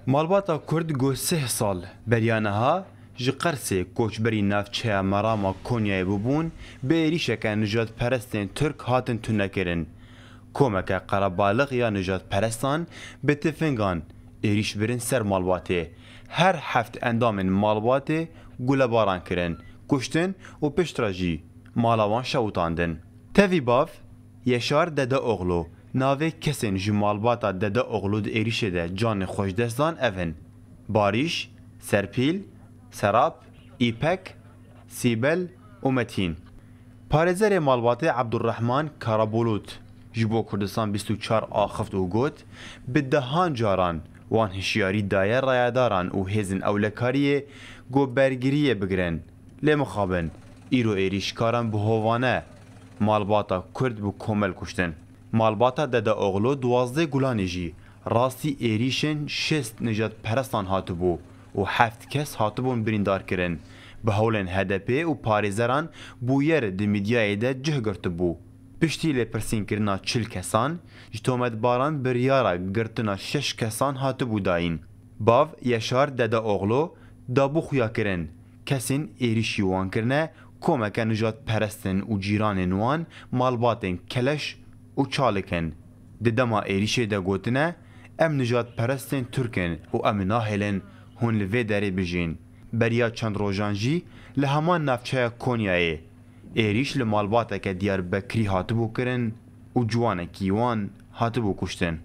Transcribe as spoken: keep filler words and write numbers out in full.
Malbata Kurd ku sih sal beriya niha ji Qersê koçberî navçeya Merama Konyayê bûbûn, bi êrîşeke nijadperestên Tirk hatin tunekirin. Komeke qerebalix ya nijadperestan bi tifingan êrîş birin ser malbatê. Her heft endamên malbatê gulebaran kirin, kuştin û piştre jî mala wan şewitandin. Tevî bav, Yeşar Dedeoglu, navê kesên ji malbata Dedeoglu di êrîşê de canê xwe ji dest dan ev in: Barîş, Serpîl, Serap, Îpek, Sîbel û Metîn. Parêzerê malbatê Abdurrehman Karabulut ji bo Kurdistan bîst û çar axift û got, bi dehan caran wan hişyarî daye rayedaran û hêzên ewlekariyê ku bergiriyê bigirin. Lê mixabin, îro êrîşkaran bi hovane malbata Kurd bi komel kuştin. Malbata Dedeoglu duwazdeh Gulanê jî rastî êrîşên şêst nijadperestan hatibû û heft kes hatibûn birîndar kirin. Bi hewlên H D P û parêzeran bûyer di mîdyayê de cih girtibû. Piştî lêpirsînkirina çil kesan, ji tometbaran biryara girtina şeş kesan hatibû dayîn. Bav Yeşar Dedeoglu dabû xuyakirin, kesên êrîşî wan kirine komeke nijadperest in û cîranên wan malbatên keleş û çalik in. Di dema êrîşê de gotine, em nijadperestên Tirk in û em nahêlin hûn li vê derê bijîn. Beriya çend rojan jî li heman navçeya Konyayê êrîş li malbateke Diyarbekirî hatibû kirin û ciwanekî wan hatibû kuştin.